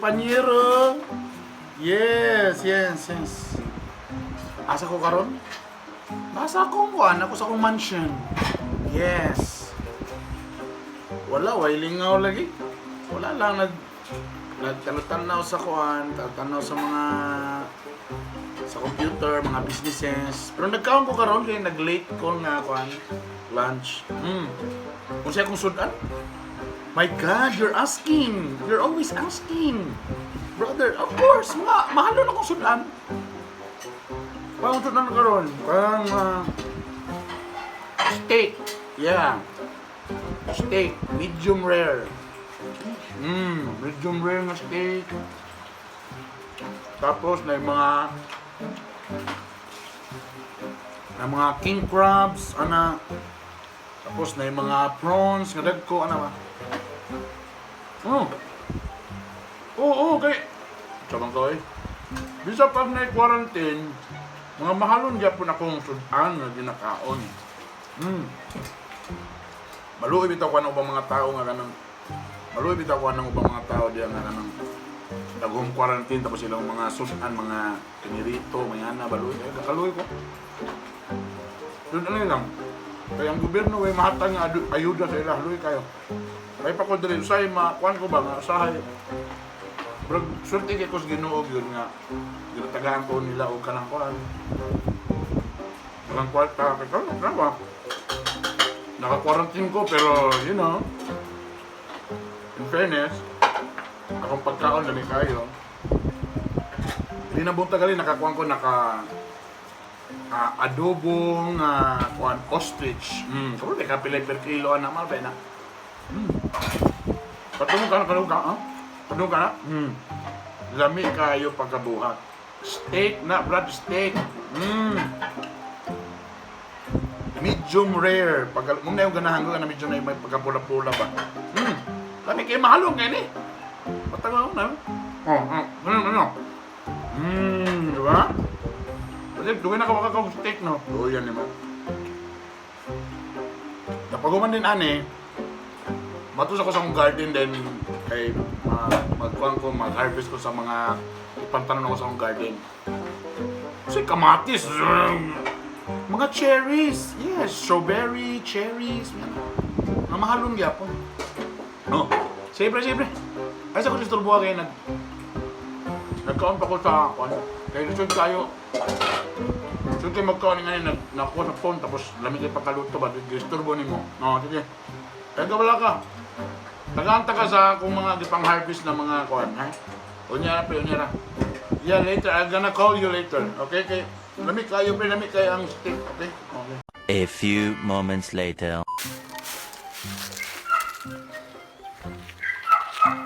Panyero. Yes. Asa ko karon? Nasa akong kuan, ako sa akong mansion. Yes. Wala, way lingaw lagi. Wala lang, nagtanaw sa kuan, tanaw sa mga sa computer, mga businesses. Pero nagkaon ko karon kay nag-late ko nga kuan lunch. Kung siya akong sudan? My God, you're asking. You're always asking. Brother, of course, mga mahalo na akong sudan. Parang sudan karon, parang steak. Yeah. Steak, medium rare. Medium rare nga steak. Tapos na yung mga king crabs, ana. Tapos na yung mga prawns nga dagko, ana ba? Oh. Oo, kay Sabang ko eh. Bisa pag na quarantine, mga mahalon gyapon akong sudan nga ginakaon. Maluoy bitaw ko ng ubang mga tao nga kanang maluoy bitaw ko ng ubang mga tao diya nga kanang nag-home quarantine tapos silang mga sudan, mga pinirito, mga ana, baluoy. Kaya kakaluoy ko. Doon ano lang. Kaya ang gobyerno ay mahatag nga ayuda sa ila, luoy kayo. Kaya pa ko diri usay makuan ko ba nga usahay. Bro, swerte kay ko sa Ginoo gyud nga ginatagaan ko nila og kanang kuan. Kanang kwarta kay karon na ba? Naka-quarantine ko pero in fairness, akong pagkaon dali kayo. Hindi na buntag gali nakakuan ko naka adobong kuan ostrich. Karon kay kapilay per kilo ana mal na. Patungog ka na, patungog ka, ha? Patungog ka na? Lami kayo pagkabuhat. Steak na, brad, steak. Medium rare. Pag, mong na yung ganahan ko na medium rare, may pagkapula-pula ba? Lami kayo mahalong kayo ni. Patungog na. Oh, ano, ano? Di ba? Kasi duwi na ka steak, no? Oo, yan naman. Napaguman din, ane, matos ako sa akong garden din kay magkuhan ko, mag-harvest ko sa mga ipantanon ako sa akong garden. Kasi kamatis, mga cherries, yes, strawberry, cherries, yan. Mga mahalong gyapon. No, siyempre, siyempre. Ay sa ko disturbo kayo nagkaon pa ko sa kuan. Kay lisod kayo. Lisod kayo magkaon nga nag nakuha sa phone tapos lami kay pagkaluto ba disturbo nimo. No, sige. Kaya wala ka. Tagaanta ka sa akong mga gipang-harvest na mga kuan, ha? Unya ra, pre, unya ra. Yeah, later. I'm gonna call you later. Okay, kay lami kayo, pre, lami kayo ang steak, okay? Okay. A few moments later.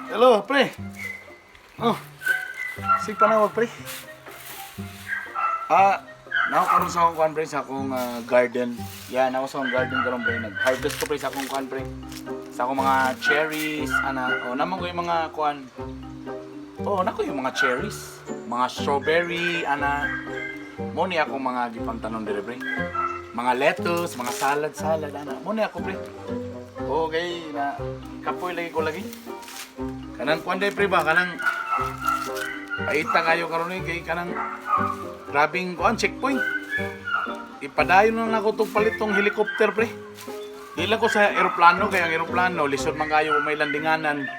Hello, pre. Oh. Sig panawag, pre. Ah, nako karon sa akong kuan pre sa akong garden. Yeah, nako sa akong garden karon pre. Nag-harvest ko pre sa akong kuan pre. Sa akong mga cherries, ana. Oh, naman ko yung mga kuan. Oh, nako yung mga cherries, mga strawberry, ana. Mo ni akong mga gipantanom dire pre. Mga lettuce, mga salad, salad, ana. Mo ni ako pre. Okay, na kapoy lagi ko lagi. Kanang kuan day pre ba kanang paita kayo karon eh, kay kanang grabing kuan checkpoint. Ipadayon na lang ako tong palit tong helicopter pre. Di lang ko sa eroplano kay ang eroplano lisod man kayo kung may landinganan.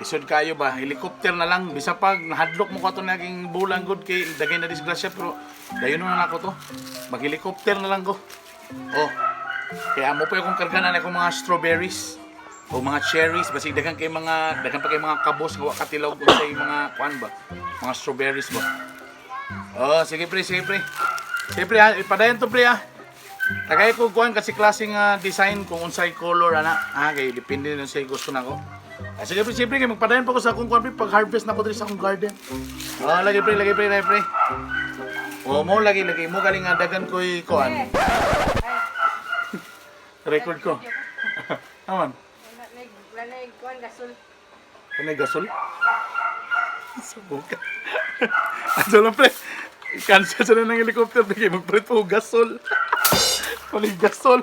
Lisod kayo ba helicopter na lang bisa pag nahadlok mo ka to naging bulan good kay dagay na disgrasya pero dayon na lang ako to. Mag helicopter na lang ko. Oh. Kaya mo pa yung karganan akong mga strawberries o mga cherries basig daghan kay mga daghan pa kay mga kabos nga wa katilaw unsay mga kuan ba mga strawberries ba. Oh, sige pre, sige pre. Sige pre, ha, ipadayon to pre ha. Tagay ko kuan kasi klase nga design kung unsay color ana. Ah, kay depende nun sa gusto nako. Ah, sige pre, sige pre, kay magpadayon pa ko sa akong kuan pre pag harvest na ko diri sa akong garden. Oh, lagi pre, lagi pre, lagi pre. Oh, mo lagi lagi mo galing nga dagan ko'y kuan. Record ko. Aman. Lanay, kuan, gasol. Kanay gasol? Subukan. Ato lang pre. I-cancel sa na ng helicopter pre. Kaya magpalit po gasol. Palit gasol.